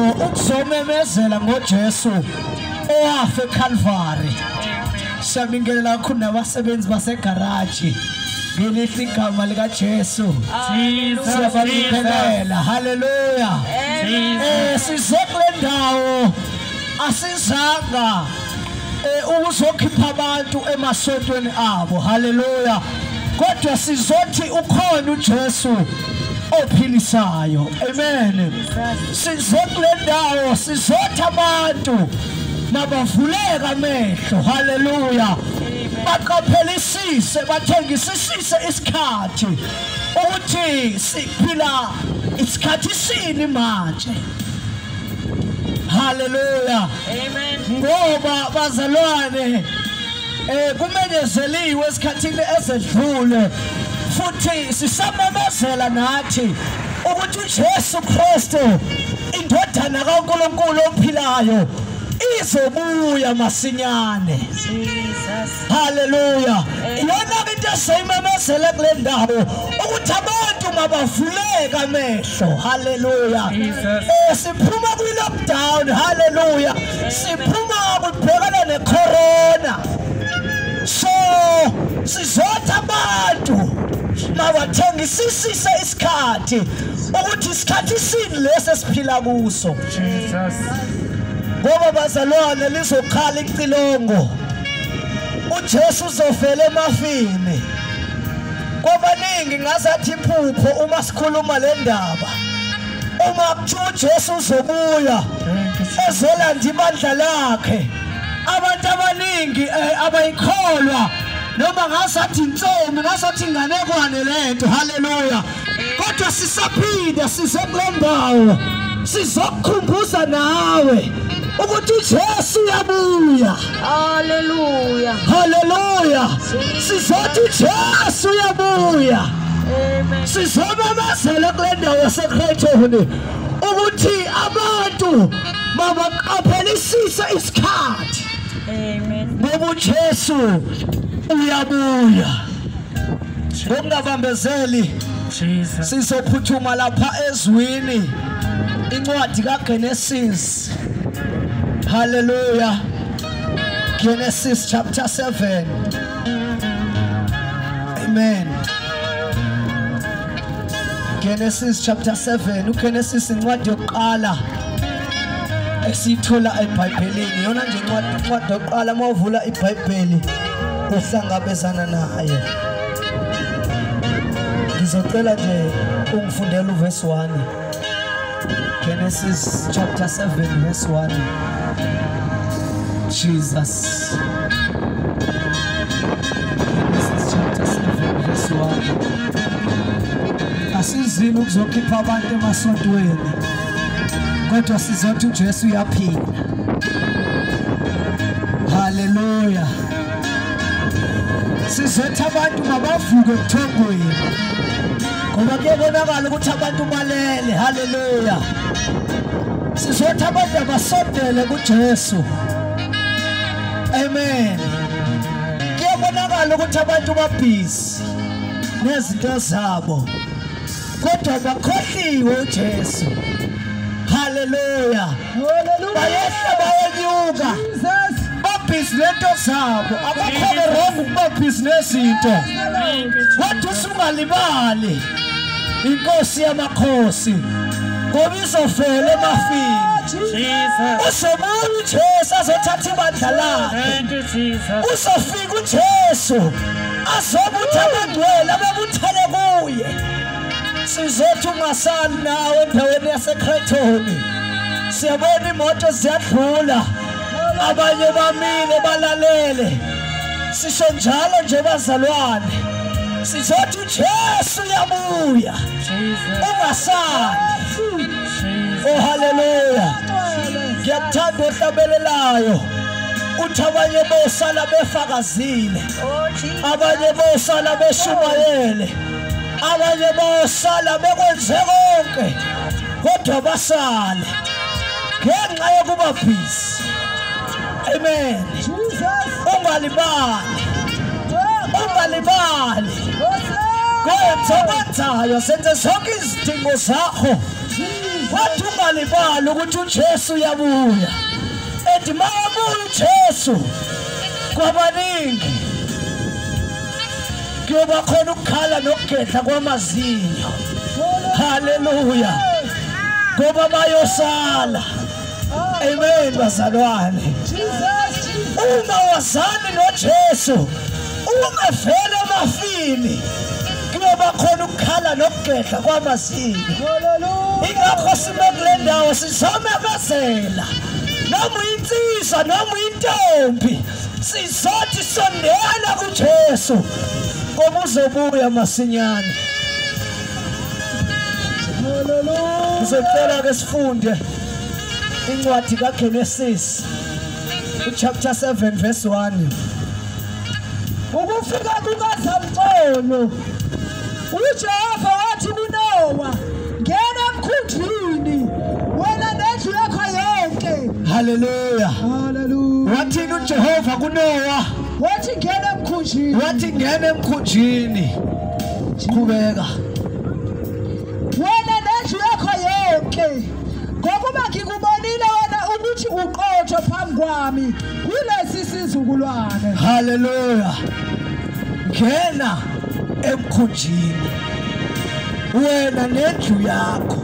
ndawo ukuzomemezela ngoJesu owafa eCalvary. Siyabingelela kakhulu nabasebenzi basegaraji ngelihle igama likaJesu. Siyabingelela. Haleluya. Size kule ndawo asizanga ukuzokhipha abantu emasontweni abo. Haleluya. Kodwa sizothi ukhona uJesu ophilisayo. Amen. Size kule ndawo sizothi abantu mabavuleka amehlo. Haleluya. Baqaphelisise, bathengisisise isikhathi ukuthi siphila isikhathi sini manje. Haleluya. Amen. Ngoba bazalwane kumenyezeliwe esikhathini esedlule futhi sisamemezela nathi ukuthi uJesu Kristu indodana kaNkulunkulu ophilayo izobuya masinyane. Jesus. Haleluya. Iyona into esiyimemezele kule ndawo ukuthi abantu mabavuleke amehlo. Haleluya. Siphuma kwi-lockdown. Haleluya. Siphuma kubhekana ne-corona. So sizothi abantu mabathengisisise isikhathi ukuthi isikhathi sini lesi esiphila kuso. Jesus. Ngoba bazalwane lizokhala icilongo, uJesu uzofela emafini. Kwabaningi ngazathi iphupho uma sikhuluma le ndaba, uma kuthiwa uJesu uzobuya ezolanda ibandla lakhe, abantu abaningi abayikholwa noma ngazathi insomi, ngazathi inganekwane lento. Haleluya. Kodwa sisaphinda size kule ndawo sizokukhumbuza nawe ukuthi uJesu uyabuya. Haleluya. Haleluya. Sizothi uJesu uyabuya. Amen. Sizomemezela kule ndawo yaseCreighton ukuthi abantu mabaqaphelisise isikhathi. Amen. Ngoba uJesu uyabuya. Ngokungabambezeli sizophuthuma lapha ezwini incwadi kaGenesis. Hallelujah. Genesis chapter 7. Amen. Genesis chapter 7. uGenesis incwadi yokuqala esiyithola eBhayibhelini. Yona nje incwadi yokuqala mawuvula iBhayibheli uhlangabezana nayo. Ngizocela nje ungifundele uverse 1. Genesis chapter 7 verse 1. Jesus. Genesis chapter 7 verse 1. Asizile ukuzokhipha abantu emasontweni, kodwa sizothi uJesu uyaphila. Haleluya. Sizothi abantu mabavuke ebuthongweni, ngoba kuyabonakala ukuthi abantu balele. Haleluya. Sizothi abantu abasondele kuJesu. Amen. Kuyabonakala ukuthi abantu babhizi nezinto zabo, kodwa bakhohliwe uJesu. Haleluya. Bayehla bayenyuka, babhizi lento zabo. Akukho wrong ukuba bhizi nezinto, kodwa usungalibali inkosi yamakhosi, ngoba izofela emafini. Uzobuya uJesu azothatha ibandla lakhe. Uzofika uJesu azobutha abangcwele ababuthele kuye. Sizothi ungasali nawe endaweni yaseCreighton. Siyabona imoto ziyadlula, abanye bamile balalele. Sisho njalo nje bazalwane, sizothi uJesu uyabuya, ungasali. Oh haleluya. Ngiyakuthanda ohlabelelayo uthi abanye bosala befakazile, abanye bosala beshumayele, abanye bosala bekwenze konke, kodwa basale ngenxa yokuba busy. Amen. Ungalibali, ungalibali. Kwenza okwenzayo, senze zonke izidingo zakho, kodwa Ungalibali ukuthi uJesu uyabuya. Ethi mayabuya uJesu kwabaningi kuyoba khona ukukhala nokugedla kwamazinyo. Hallelujah. Ngoba bayosala. Amen bazalwane. Uma wazani noJesu uma vele emafini kuyoba khona ukukhala nokugedla kwamazinyo. Ingakho sime kule ndawo sizomemezela noma uyinsizwa noma uyintombi, sizothi sondela kuJesu ngoba uzobuya masinyane. Ngizocela ke sifunde incwadi kaGenesis chapter 7 verse 1. Ukufika kukaZamcolo uJehova wathi kuNowa, ngena emkhunjini wena nendlu yakho yonke. Hallelujah. Hallelujah. Wathini uJehova kuNowa? Wathi ngena emkhunjini. Wathi ngena emkhunjini. Qhubeka. Wena nendlu yakho yonke, ngokuba ngikubonile wena ukuthi uqotho phambi kwami kulesi sizukulwane. Hallelujah. Ngena emkhunjini wena nendlu yakho.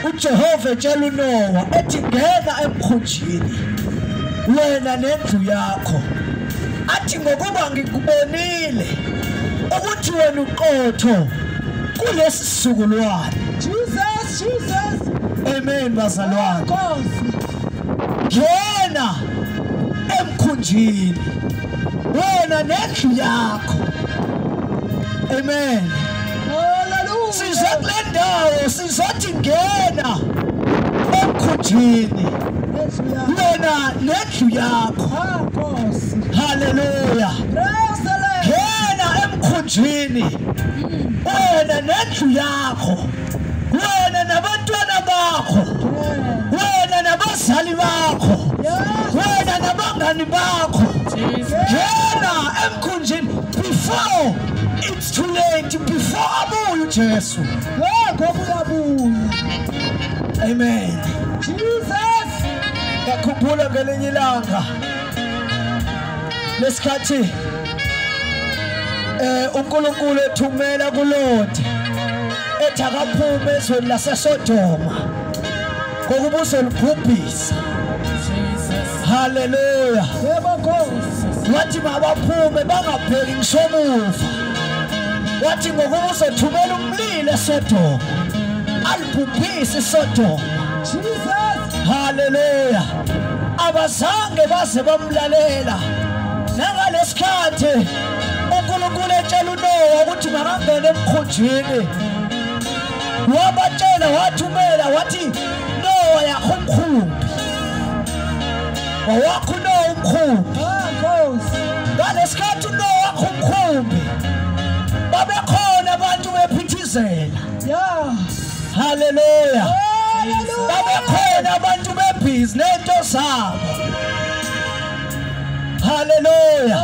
uJehova etshela uNowa ethi ngena emkhunjini wena nendlu yakho, athi ngokuba ngikubonile ukuthi wena uqotho kulesi sizukulwane. Jesus, Jesus. Amen bazalwane. Ngena emkhunjini wena nendlu yakho. Amen. Hallelujah. Size kule ndawo sizothi ngena emkhunjini wena nendlu yakho. Hallelujah. Ngena emkhunjini wena nendlu yakho, wena nabantwana bakho, wena nabazali bakho, wena nabangani bakho. Ngena emkhunjini before it's too late, before abuye uJesu. Amen. Jesus. Ngakhumbula ngelinye ilanga lesikhathi uNkulunkulu ethumela kuLoti ethi akaphume ezweni laseSodoma ngokuba uzolibhubhisa. Hallelujah. Wathi mabaphume bangabheki ngisho emuva. Wathi ngokuba uzothumela umlilo eSodoma alibhubhise iSodoma. Hallelujah. Abazange baze bamlalela. Nangalesikhathi uNkulunkulu etshela uNowa ukuthi makangene emkhunjini, wabatshela wathumela wathi Nowa yakho umkhumbi, wawakho uNowa umkhumbi. Ngalesikhathi uNowa wakho umkhumbi babekhona abantu bephithizela. Hallelujah. Babekhona abantu bebhizi nento zabo. Hallelujah.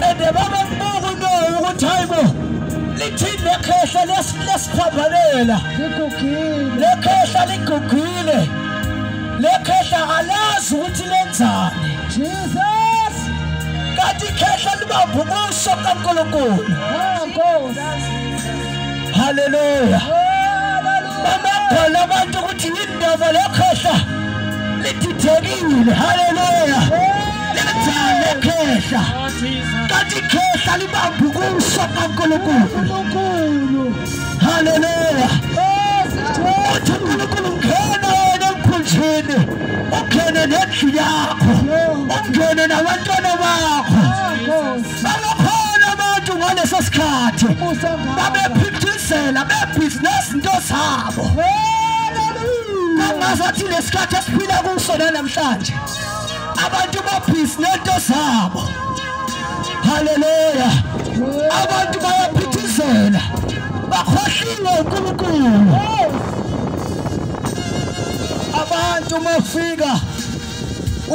Ende babembuka uNowa ukuthi hayibo lithini lekhehla lesiphambanela, lekhehla ligugile, lekhehla alazi ukuthi lenzani. Jesus. Kanti ikhehla libamba ubuso kaNkulunkulu. Hallelujah. Bamangala abantu ukuthi indaba lekhehla lididekile. Hallelujah. Lenzani lekhehla? Kanti ikhehla libamba ubuso kaNkulunkulu. Hallelujah. Uthi uNkulunkulu ngena wena emkhunjini, ungene nendlu yakho, ungene nabantwana bakho. Babekhona abantu ngaleso sikhathi babephithizela bebhizi nezinto zabo. Bangazathi lesikhathi esiphila kuso namhlanje abantu babhizi nento zabo. Hallelujah. Abantu bayaphithizela bakhohliwe uNkulunkulu. Abantu mafika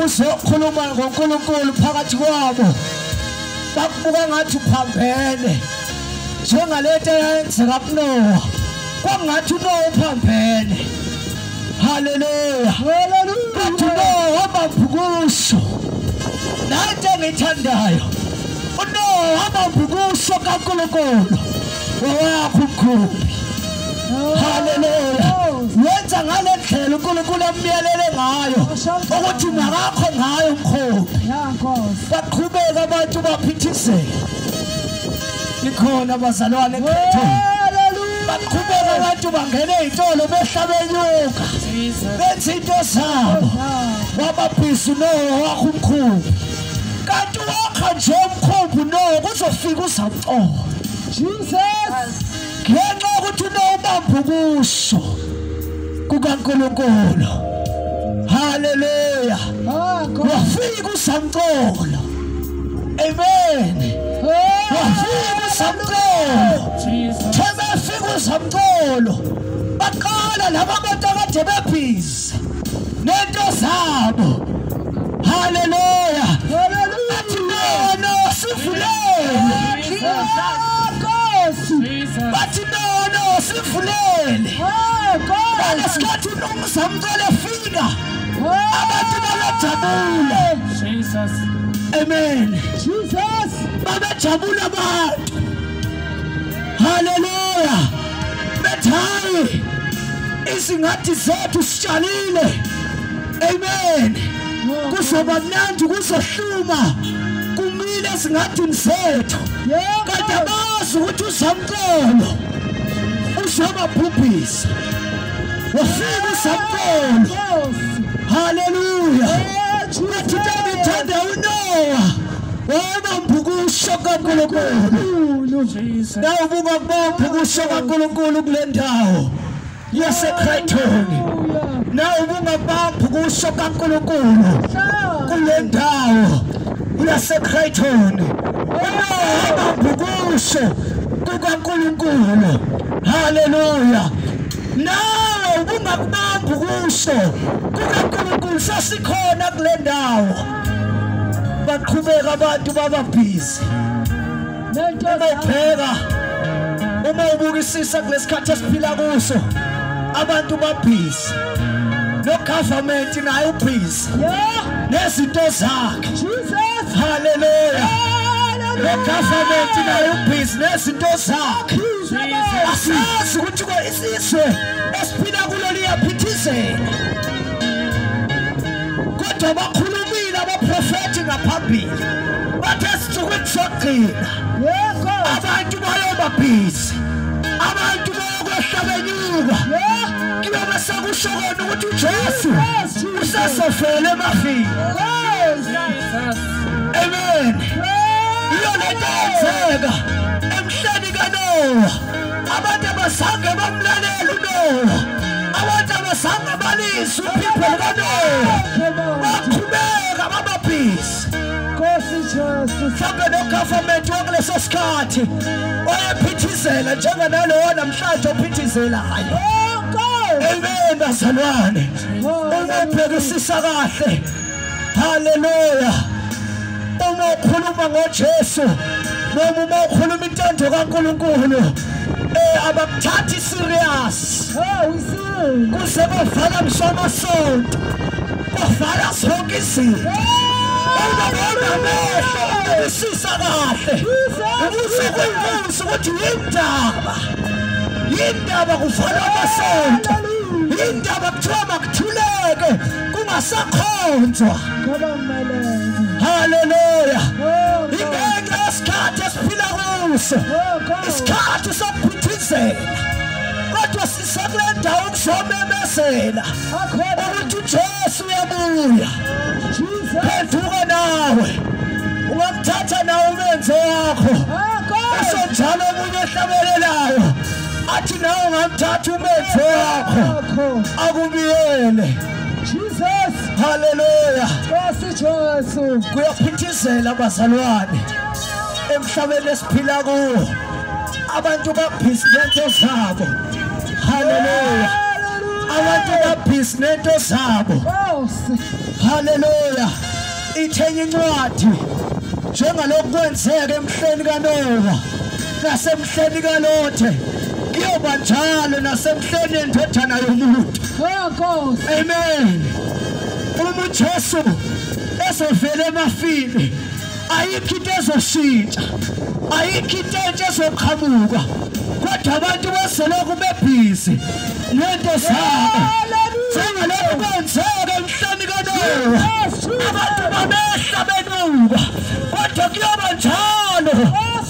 uzokhuluma ngoNkulunkulu phakathi kwabo bakubuka ngathi uphambene, njengalento eyenzeka kuNowa. Kwangathi uNoah uphambene. Hallelujah. Bathi uNoah wabambukusho. Nanto engithandayo. uNoah wabambukusho kaNkulunkulu. Wawakha umkhumbi. Hallelujah. Wenza ngale ndlela uNkulunkulu amyalele ngayo ukuthi makakho ngayo umkhumbi. Baqhubeka abantu baphithizela. Nikhona bazalwane ekhethweni. Baqhubeka abantu bangena ezitolo behla benyuka. Benza into zabo. Wababhisa uNoah wakha umkhumbi. Kanti wakha nje umkhumbi uNoah kuzofika uzamcolo. Jesus. Ngenxa yokuthi uNoah ubamba ukusho kukaNkulunkulu. Hallelujah. Wafika uzamcolo. Amen. Wafika uzamcolo. Themefika uzamcolo. Baqala laba bantu akade bebhizi nento zabo. Hallelujah. Bathi no sivulele. Bathi no sivulele. Ngalesikhathi umzamcolo efika abantu bayajabula. Jesus. Amen. Jesus. Babejabula abantu. Hallelujah. Bethi hayi izingathi zethu sitshalile. Amen. Kuzoba mnandi kuzohluma kumile ezingadini zethu. Kanti abazi ukuthi uzamcolo uzobabhubhisa. Wafika uzamcolo. Hallelujah. Bathi ngithanda uNoah wabambukusho kaNkulunkulu. Nawe ubungakubopha ukusho kaNkulunkulu kule ndawo yaseCreighton. Nawe ubungakubopha ukusho kaNkulunkulu kule ndawo yaseCreighton. uNoah wabambukusho kukaNkulunkulu. Hallelujah. Nawe ubungakubamba ukusho kukaNkulunkulu sasikhona kule ndawo. Baqhubeka abantu bababhizi. Uma ubheka uma ubukisisa kulesikhathi esiphila kuso abantu babhizi. No government nayo ubhizi. Nezinto zakhe. Jesus. Hallelujah. No government nayo ubhizi nezinto zakhe. Asazi ukuthi isizwe esiphila kulo liyaphithizela. Kodwa bakhulumile abaprofeti ngaphambili. Bathe esinsukwini sokugcina abantu bayoba busy. Abantu bayokwehla benyuka. Kuyobe sekusho kona ukuthi uJesu usesofele emafini. Amen. Iyo lento eyenzeka emhleni kaNoah. Abantu abazange bamlalela uNoah. Abantu abazange balizwe uphipho lukaNoah. Baqhubeka bababhizi. Nkosi Jesu. Mhlawumbe no-government wakuleso sikhathi oyephithizela njenganalowo namhlanje ophithizelayo. Amen bazalwane. Uma ubhekisisa kahle. Hallelujah. Uma ukhuluma ngoJesu noma uma ukhuluma intando kaNkulunkulu abakuthathi serious. Kuze kovala ngisho amasonto. Kovala zonke izinto. Ungabona amehlo ubukisisa kahle. Ubuze ukuthi yindaba. Yindaba kuvala amasonto. Yindaba kuthiwa makuthuleke kungasakhonzwa. Hallelujah. Ingenxa yesikhathi esiphila kuso. Isikhathi sokuphithizela. Kodwa sisekule ndawo ukuzomemezela ukuthi uJesu uyabuya. Phenduka nawe. Ungamthatha nawe umenze wakho. Usonjalo omunye ohlabelelayo athi nawe ungamthatha umenze wakho akubiyele. Jesus. Hallelujah. Nkosi Jesu. Kuyaphithizela bazalwane emhlabeni esiphila kuwo. Abantu babhizi nento zabo. Hallelujah. Abantu babhizi nento zabo. Hallelujah. Ithenye incwadi njengalokhu kwenzeka emhleni kaNoah nasemhleni kaLothe. Kuyoba Kuyoba njalo nasemhleni endodana yomuntu. Amen. Uma uJesu esevele emafini, ayikho into ezoshintsha, ayikho into entsha ezoqhamuka, kodwa abantu baselokhu bebhizi nento zabo. Njengalokhu kwenzeka emhleni kaNowa, abantu babehla benuka, kodwa kuyoba njalo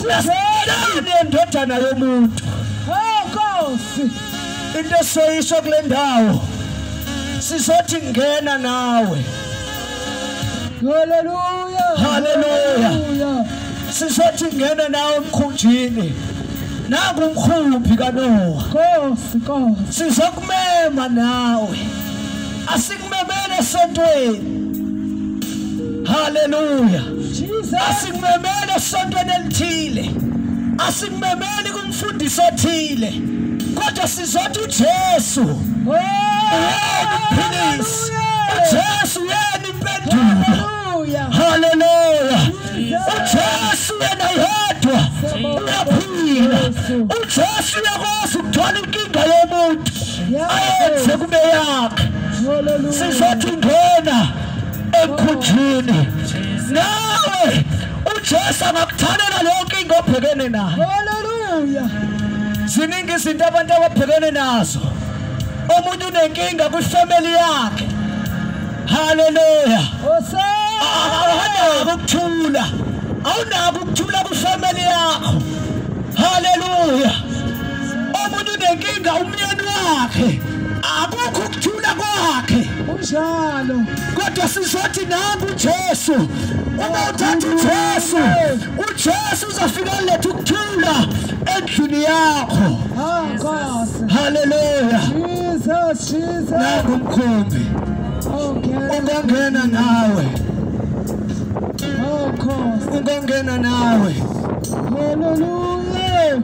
nasemhleni endodana yomuntu. Into esoyisho kule ndawo, sizothi ngena nawe. Hallelujah. Hallelujah. Sizothi ngena nawe emkhunjini. Nangu umkhumbi kaNowa. Nkosi, Nkosi. Sizokumema nawe. Asikumemele esontweni. Hallelujah. Jesus. Asikumemele esontweni elithile. Asikumemeli kumfundisi othile. Kodwa sizothi uJesu uyena umphilisi. uJesu uyena impendulo. Hallelujah. uJesu yena yedwa uyaphila. uJesu uyakwazi ukuthwala inkinga yomuntu ayenze kube yakhe. Sizothi ngena emkhunjini nawe, uJesu angakuthalela leyo nkinga obhekene nayo. Hallelujah. Ziningi izinto abantu ababhekene nazo. Omunye unenkinga kwifamily yakhe. Hallelujah. Awunako ukuthula, awunako ukuthula kwifamily yakho. Hallelujah. Omunye unenkinga umyeni wakhe, akukho ukuthula kwakhe. Kunjalo. Kodwa sizothi nangu uJesu. Uma uthatha uJesu, uJesu uzofika letha ukuthula endlini yakho. Hallelujah. Jesus, Jesus. Nangu umkhumbi. Ungangena nawe. Ungangena nawe. Hallelujah.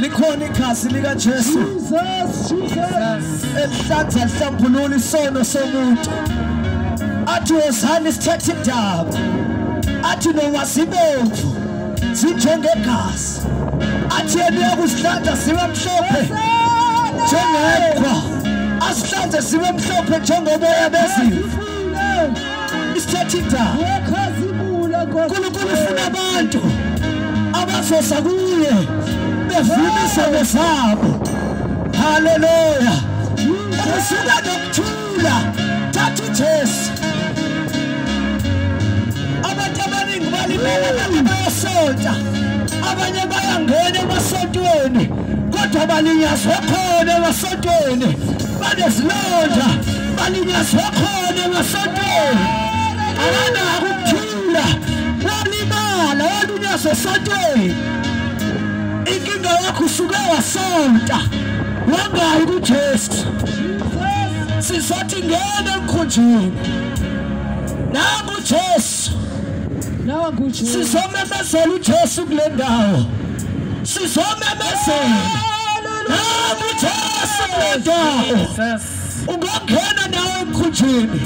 Likhona igazi likaJesu. Jesus, Jesus. Elihlanza lihlambulula isono somuntu. Athi wozani sithethe indaba. Athi noma zibomvu zinjengegazi. Athi yena uyakusihlanza sibe mhlophe njengeqhwa. Asihlanze sibe mhlophe njengoboya bezimvu. Isithethe indaba. uNkulunkulu ufuna abantu abazoza kuye bevuma izono zabo. Hallelujah. Ukusuka nokuthula, thatha uJesu. Abantu abaningi balimele abantu bayasonta, abanye bayangena emasontweni kodwa balinyazwe khona emasontweni, banezilonda, balinyazwe khona emasontweni. Abanako ukuthula, walimala, walinyazwa esontweni. Inkinga yakho usuke wasonta wangayi kuJesu. Sizothi ngena emkhunjini. Nangu uJesu. Sizomemezela uJesu kule ndawo. Sizomemezela. Nangu uJesu kule ndawo. Ungangena nawe emkhunjini.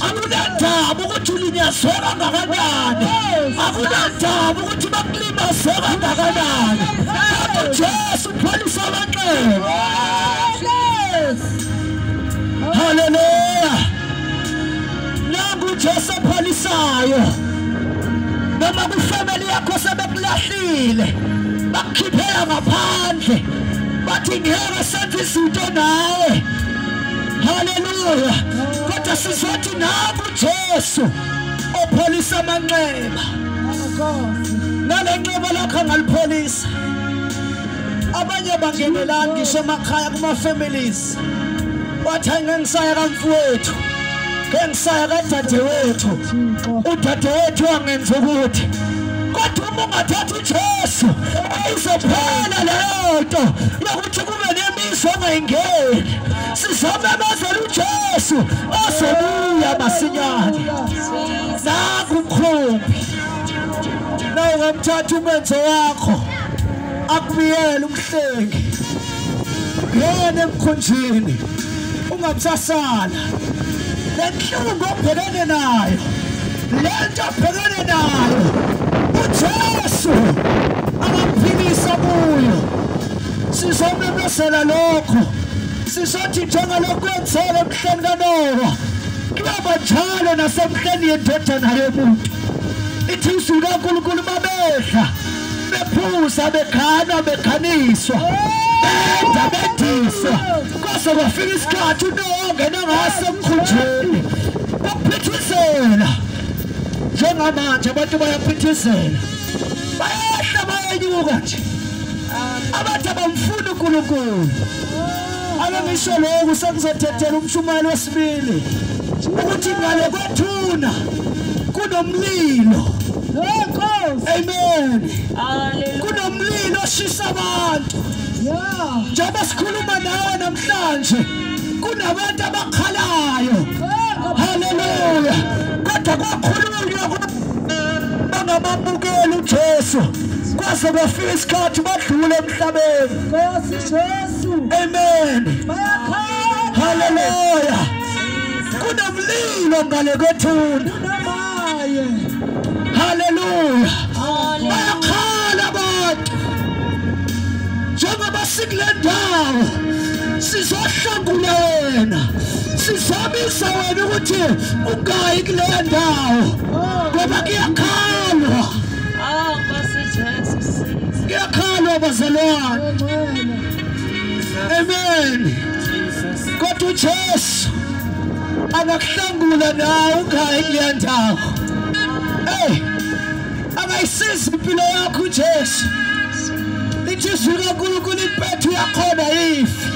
Akunandaba ukuthi ulinyazwe kangakanani. Akunandaba ukuthi bakulimaze kangakanani. Kodwa uJesu upholisa amanxeba. Hallelujah. Nangu uJesu opholisayo. Noma kwifamily yakho sebekulahlile, bakukhiphela ngaphandle, bathi ngeke senze izinto nawe. Hallelujah. Kodwa sizothi nangu uJesu opholisa amanxeba. Nale nxeba lakho angalipholisa. Abanye bangenelani ngisho emakhaya kuma-families, wathi ngeke ngisaya kamfowethu, ngeke ngisaya kadadewethu, udadewethu wangenza ukuthi. Kodwa uma ungathatha uJesu izophela leyo nto yokuthi kube nemizi ongayingeni. Sizomemezela uJesu ozobuya masinyane. Nangu umkhumbi. Nawe ungamthatha umenzo wakho akubiyele umhlengi. Ngena emkhunjini, ungamsasala. Le nhlungu obhekene nayo, le nto obhekene nayo, uJesu angakuphilisa kuyo. Sizomemezela lokho. Sizothi njengalokhu kwenzeka emhleni kaNowa, kuyoba njalo nasemhleni yendodana yomuntu. Ithi izwi likaNkulunkulu babedla, bephuza, bekhana, bekhaniswa, benda, bendiswa. Kwaze kwafika isikhathi uNowa ongena ngaso emkhunjini. Bakuphithizela. Njengamanje abantu bayaphithizela, bayehla bayenyuka nje. Abantu abamfuni uNkulunkulu. Ake ngisho lokhu sekuzothethela umshumayeli wesibili ukuthi ngale kwethuna kunomlilo. Amen. Kunomlilo oshisa abantu. Njengoba sikhuluma nawe namhlanje kunabantu abakhalayo. Haleluya. Kodwa kwakhulunywa bangamamukeli uJesu. Kwaze kwafika isikhathi badlule emhlabeni. Nkosi Jesu. Amen. Haleluya. Kunomlilo ngale kwethuna. Haleluya. Bayakhala abantu. Njengoba sikule ndawo sizohlangula wena. Sizobisa wena ukuthi ungayi kuleyo ndawo ngoba kuyakhalwa. Kuyakhalwa bazalwane. Amen. Kodwa uJesu angakuhlangula nawe ungayi kuleyo ndawo. Hey, angayisiza impilo yakho uJesu. Lithi izwi likaNkulunkulu impethu yakhona ifi.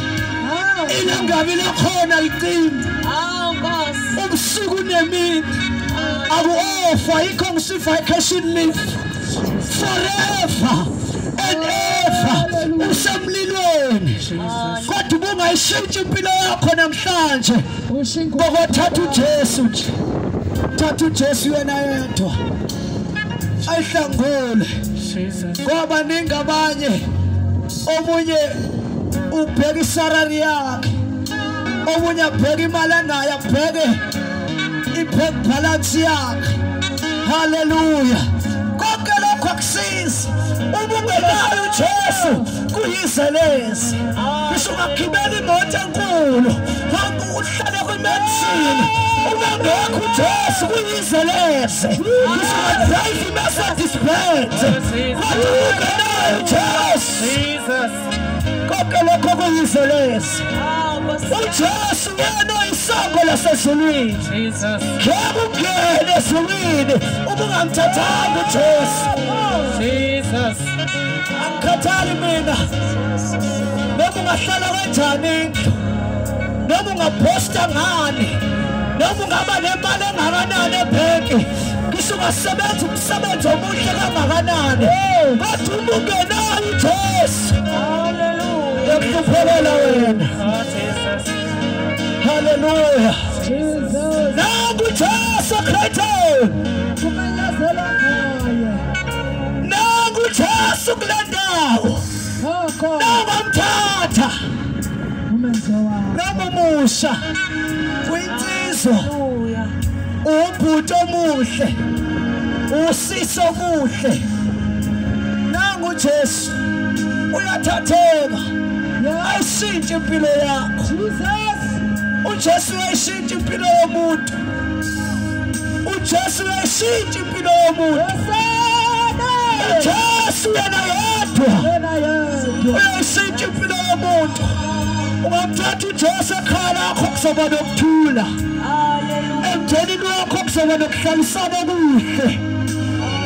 Ilangabi lakhona licimbi. Ubusuku nemini aku-ofa, yikho ngisifa vacation leave forever and ever. Usemlilweni. Kodwa ubungayishintsha impilo yakho namhlanje ngokothatha uJesu nje. Thatha uJesu yena yedwa ayihlangule. Ngoba ningi abanye, omunye ubheka isarari yakhe, omunye abheka imali anayo, abheke i-bank balance yakhe. Haleluya. Konke lokho akusizi uma ungenayo uJesu, kuyizelezi. Ngisho ungagibela imoto enkulu, uhlale kwi-mansion, uma ungekho uJesu kuyizelezi. Ngisho ungadrayiva i-Mercedes Benz, kodwa ungenayo uJesu, konke lokho kuyizelezi. uJesu yena isango lasezulwini. Ngeke ungene ezulwini uma ungamthathanga uJesu. Angikhathali mina noma ungahlala kanjani indlu, noma ungaphosta ngani, noma ungaba nemali engakanani ebhenki, ngisho ungasebenza umsebenzi omuhle kangakanani, kodwa uma ungenayo uJesu uyakuhluphelela wena. Haleluya. Nangu Jesu Kristu. Nangu Jesu kule ndawo. Nongamthatha noma umusha uyinsizwa, ubhuti omuhle, usisi omuhle. Nangu Jesu uyathatheka, ayishintshe impilo yakho. uJesu uyayishintsha impilo yomuntu. uJesu uyayishintsha impilo yomuntu. uJesu yena yedwa uyayishintsha impilo yomuntu. Ungamthatha uJesu ekhaya lakho kuzoba nokuthula, emndenini wakho kuzoba nokuhlalisana okuhle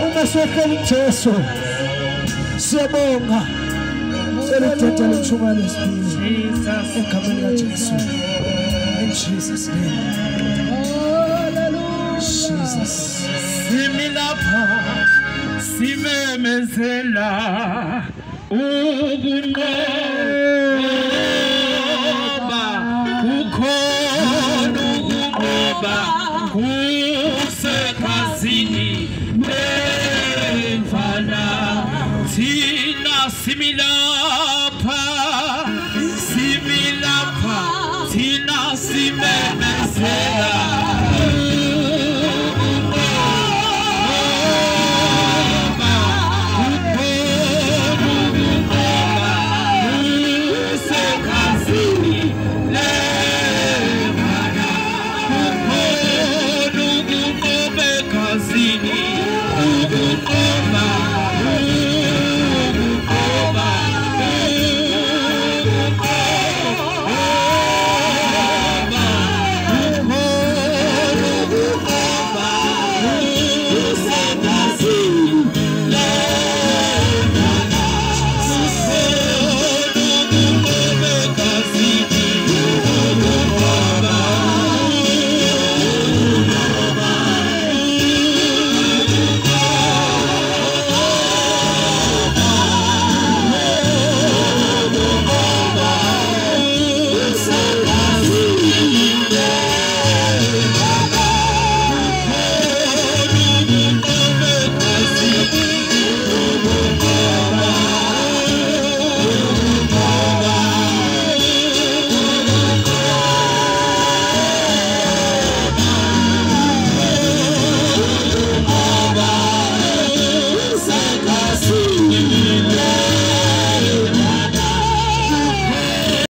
uma sohlela uJesu. Siyabonga. Cela ukudedela umshumayeli wesibili egameni likaJesu. In Jesus' name. Hallelujah. Jesus. Simi lapha simemezela ukunqoba, kukhona ukunqoba kusekhazini lemvana. Thina simi lapha, simi lapha, thina simemezela